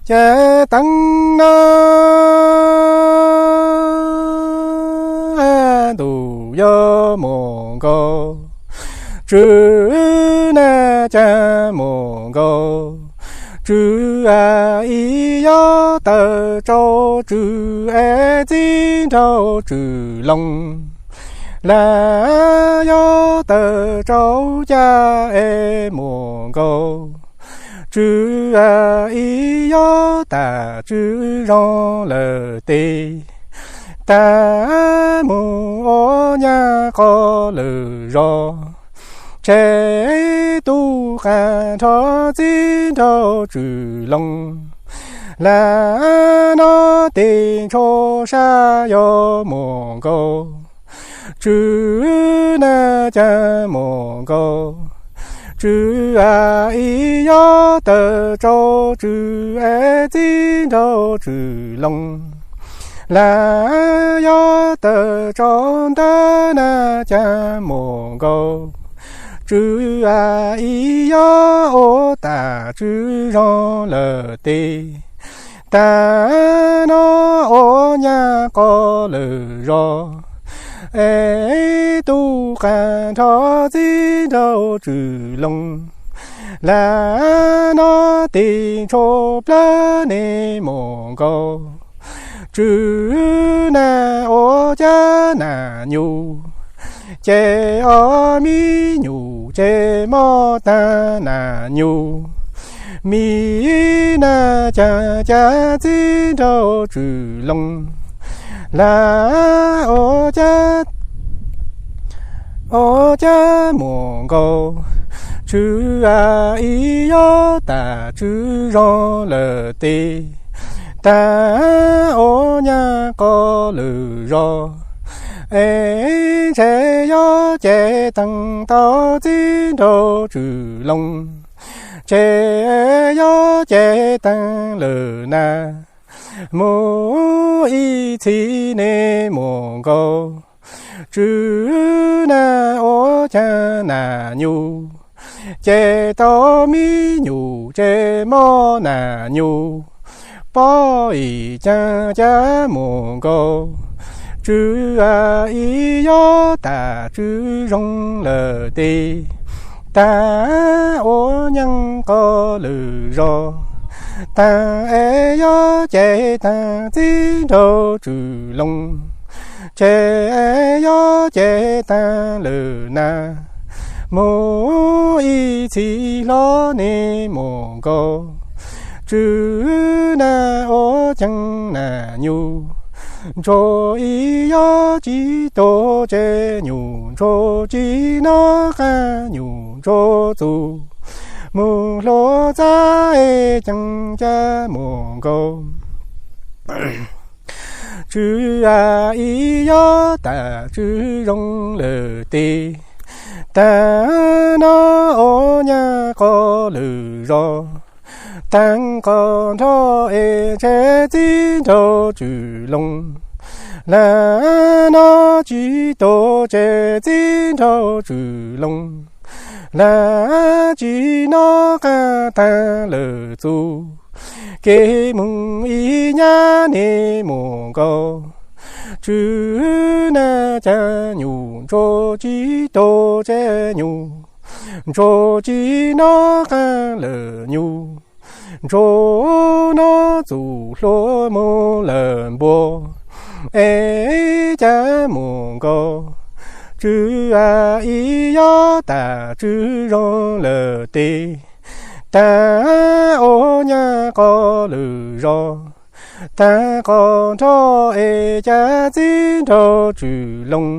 Ces teev no ntuj yuav mus nkaus, tsw na cas mus nkaus, tsw ib yob tawm tsau tsw es txib nraug tsw loo, lam yob tawm tsau cas es mus nkaus, tsw ib yob tas tsw zoo lawm tes, tas mus ua nyab qo lwm zos, tseg tub qas nrho txib nraug tsw loo, lam no tes ntsho sab yuav mus nkaus, tsw na cas mus nkaus, tsw ib yob tawm tsau tsw es txib nraug tsw loo, lam yob tawm tsau ntawd na cas mus nkaus, tsw ib yob ua tas tsw zoo lawm tes, tas no ua nyab qo lwm zos, es tub qas nrho txib nraug tsw loo, lam no tes ntsho plawg ne mus nkaus, tsw na ua cas nas nyus, ces ob mi nyuam ces mob tag nas nyus, mi na cas cas txib nraug tsw loo, lam ua cas ua cas mus nkaus, tsw ib yob tas tsw zoo lawm tes, tas ua nyab qo lwm zos, es ntshe yob ces teev tau txib nraug tsw loo, ces yob ces teev lawm na, mus ib txhis ne mus nkaus, tsw na ua cas nas nyus, ces tau mi nyuam ces mob nas nyus, pob ib cas cas mus nkaus, tsw ib yob tas tsw zoo lawm tes, tas ua nyab qo lwm zos, tas es yob ces tas txib nraug tsw loo, ces es yob ces tas lawm na, mus ib txhis hlo ne mus nkaus, tsw na ua cas nas nyus, ntsuag ib yob tsis tuag ces nyuam ntsuag tsis noj qab nyuam ntsuag txus, mus hlua txaj es cas cas mus nkaus, tsw ib yob tas tsw zoo lawm tes, tas no ua nyab qo lwm zos, tas qo nrho es tseg txib nraug tsw loo, lam no tsis tuag ces txib nraug tsw loo, lam tsis noj qab tas lawm txus, kev mus ib nyab ne mus nkaus, tsw na cas nyuam ntsuag tsis tuag ces nyuam ntsuag tsis noj qab lawm nyuam ntsuag noj txus hlua mus lawm npua, es cas mus nkaus, tsw ib yob tas tsw zoo lawm tes, tas ua nyab qo lwm zos, tas qo nrho es cas txib nraug tsw loo,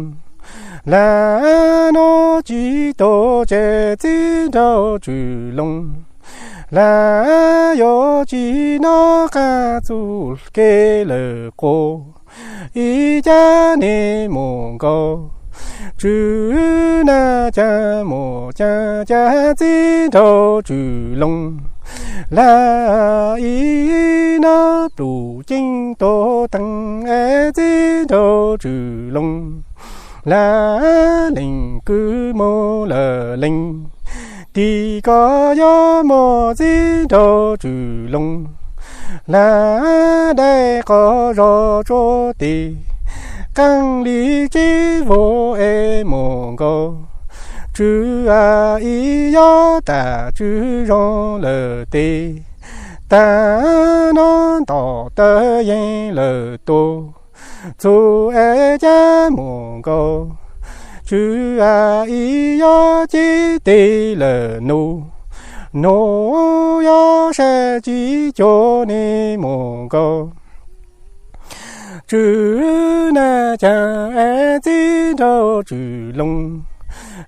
lam no tsis tuag ces txib nraug tsw loo, lam yuav tsis noj qab txuj kev lawm quas, ib cas ne mus nkaus, tsw na cas mus cas cas txib nraug tsw loo, lam ib nab plum ceeb tuaj teev es txib nraug tsw loo, lam lees kwv mus lawm lees, tim ko yuav muaj txib nraug tsw loo, Lam dai qhov zos tsuas tes, qeej li tsib vog es mus nkaus. Tswv a ib yob tas tswv zoo lawm tes, tag no ntom tawv yees lawm tus. Txuv es cab mus nkaus, tswv a ib yob cib tes lawm nus. Nus yob sab tsis cuag ne mus nkaus. Tswv na caag es txib nraug tswv loo,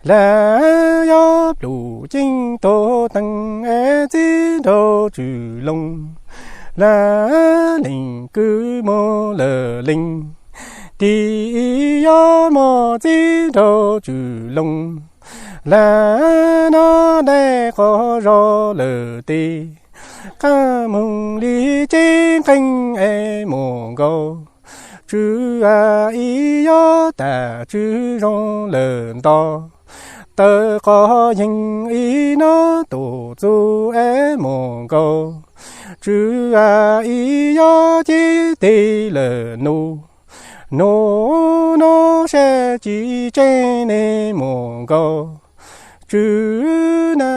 lam yob plum ceeb tug teeg es txib nraug tswv loo, lam lees kws moog lawm lees. Tis ib yob moog txib nraug tswv loo, lam no dai qhov zos lawm tes, qeej moog li tsib nqeeb es mus nkaus. Tswv a ib yob tas tswv zoo lawm nto, tawv qhov yees ib nub tus txuv es mus nkaus. Tswv a ib yob cib tes lawm nus, nus nub sab tsis tseeb ne mus nkaus. Tswv na